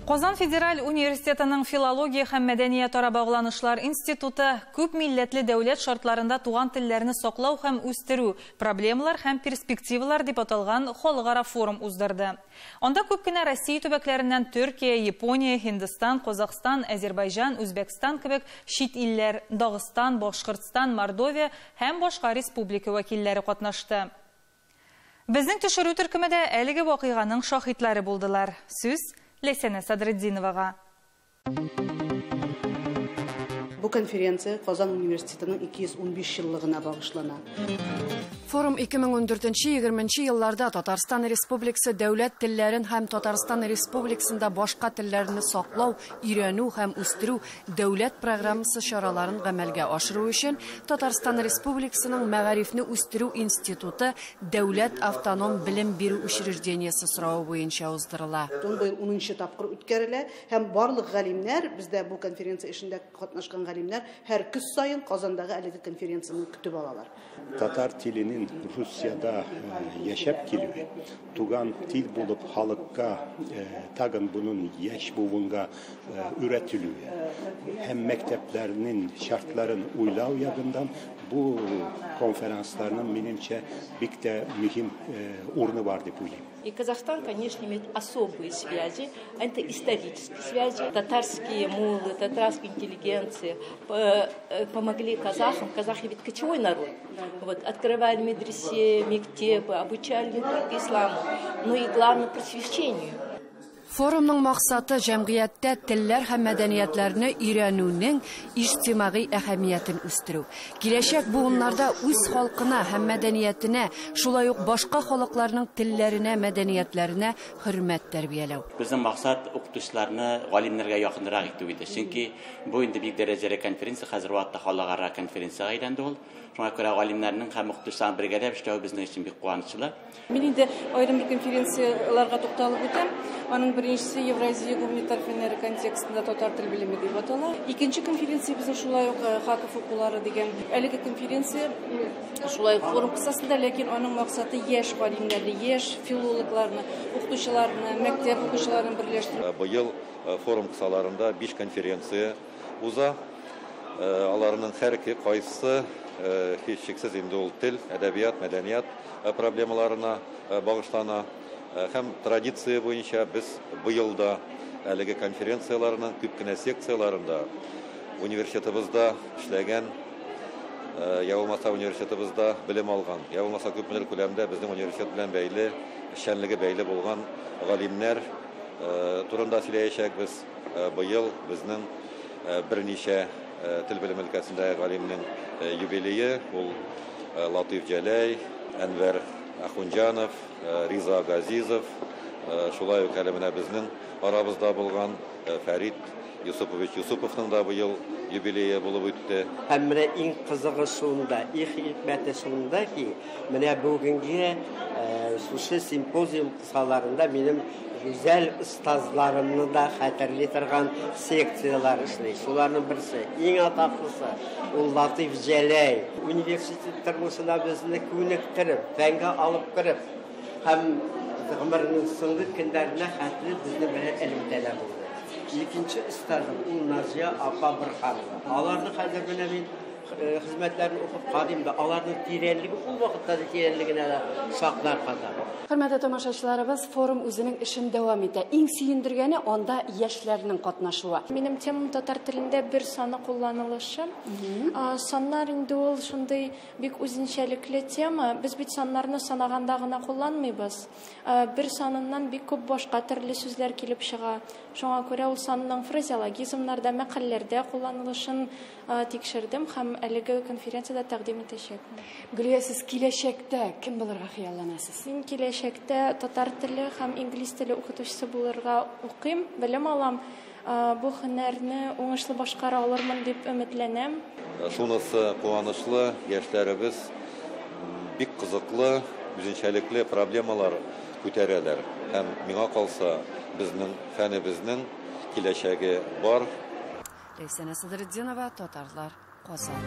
Казан федераль университетының филология һәм мәдәниятара багланышлар институты күп милләтле дәүләт шартларында туган телләрне саклау һәм үстерү, проблемалар һәм перспективалар дип аталган халыкара форум уздырды. Анда күп кенә Россия төбәкләреннән Төркия, Япония, Һиндстан, Казахстан, Азербайҗан, Үзбәкстан кебек чит илләр, Дагыстан, Башкортстан, Мордовия һәм башка республика вәкилләре катнашты. Безнең төшерү төркеме дә әлеге вакыйганың шаһитлары булдылар. Сүз Ләйсәнә Садретдиновага. Бу конференция Казан университетының 215 еллыгына багышлана. Форум 2014-20 елларда Татарстан Республикасы дәүләт телләрен һәм Татарстан Республикасында башка телләрне саклау, өйрәнү һәм үстерү дәүләт программасы чараларын гамәлгә ашыру өчен Татарстан Республикасының Мәгарифне үстерү институты дәүләт автоном белем бирү учреждениесе соравы буенча уздырыла. Ул быел 10 тапкыр үткәрелә һәм барлык галимнәр, бездә бу конференция эшендә катнашкан галимнәр һәр көз саен Казандагы әлеге конференцияне көтеп алалар. Татар теленең Русиядә яшәп килүе, туган тел булып халыкка, тагын буның яшь буынга өйрәтелүе һәм мәктәпләрнең шартларын уйлау ягыннан бу конференсларның минемчә бик тә мөһим урыны бар дип уйлыйм. И Казахстан, конечно, имеет особые связи, это исторические связи. Татарские муллы, татарская интеллигенция помогли казахам. Казахи ведь кочевой народ. Вот, открывали медресе, мектепы, обучали не только исламу, но и, главное, просвещению. Форумның максаты җәмгыятьтә телләр һәм мәдәниятләрне өйрәнүнең иҗтимагый әһәмиятен үстерү. Киләчәк буыннарда үз халкына һәм мәдәниятенә, шулай ук башка халыкларның телләренә, мәдәниятләренә хөрмәт тәрбияләү. Безнең максат укытучыларны галимнәргә якынрак итү иде. Чөнки бу инде бик дәрәҗәле конференция, хәзер вакытта халыкара конференциягә әйләнде ул. Шуңа күрә галимнәрнең һәм укытучыларның бергәләп эшләве безнең өчен бик куанычлы. Мин инде аерым бер конференцияләргә тукталып үтәм. Аның беренчесе Евразия гуманитар фәннәре контекстында татар тел белеме дип атала. Икенче конференция безнең шулай ук Хаков укулары дигән. Әлеге конференция шулай ук форум кысасында, ләкин аның максаты яшь галимнәрне, яшь филологларны, укытучыларны, мәктәп укучыларын берләштерү. Быел форум кысаларында 5 конференция уза. Аларның һәр кайсы һичшиксез инде ул тел, әдәбият, мәдәният проблемаларына багышлана. Һәм традиция буенча без быел да әлеге конференцияләрнең күп кенә секцияләрендә университетыбызда эшләгән, я булмаса университетыбызда белем алган, я булмаса күпмедер күләмдә безнең университет белән бәйле, эшчәнлеге бәйле булган галимнәр турында сөйләячәкбез. Быел безнең берничә тел белеме өлкәсендәге галимнең юбилее, ул Латыйф Җәләй, Әнвәр Ахунҗанов, Риза Газизов, шулай ук әле менә безнең арабызда булган Фәрит Юсупович Юсуповның да быел юбилее булып үтте. Һәм менә иң кызыгы шунда, иң хикмәте шунда ки, менә бүгенге шушы симпозиум кысаларында минем гүзәл остазларымны да хәтерли торган секцияләр эшли. Шуларның берсе, иң атаклысы, ул Латыйф Җәләй. Университет тормышына безне күнектереп, фәнгә алып кереп, һәм гомеренең соңгы көннәренә хәтле безне белән элемтәдә булды. Икенче остазым ул Назия апа Бурханова. Аларны хәзер менә мин хезмәтләрен укып карыйм да, аларның тирәнлеге ул вакытта да тирәнлегенә дә шаклар катам. Хөрмәтле тамашачыларыбыз, форум үзенең эшен дәвам итә. Иң сөендергәне анда яшьләрнең катнашуы. Минем темам татар телендә бер саны кулланылышы. Саннар инде ул шундый бик үзенчәлекле тема. Без бит саннарны санаганда гына кулланмыйбыз. Бер саныннан бик күп башка төрле сүзләр килеп чыга. Шуңа күрә ул санның фразеологизмнарда, мәкальләрдә кулланылышын тикшердем һәм әлеге конференциядә тәкъдим итәчәкмен. Гөлия, сез киләчәктә кем булырга хыялланасыз? Мин киләчәктә татар теле һәм инглиз теле укытучысы булырга укыйм, белем алам. Бу һөнәрне уңышлы башкара алырмын дип өметләнәм. Шунысы куанычлы, яшьләребез бик кызыклы, үзенчәлекле проблемалар күтәрәләр. Һәм миңа калса, безнең фәнебезнең киләчәге бар. Ләйсәнә Садретдинова, Татарлар, Казан.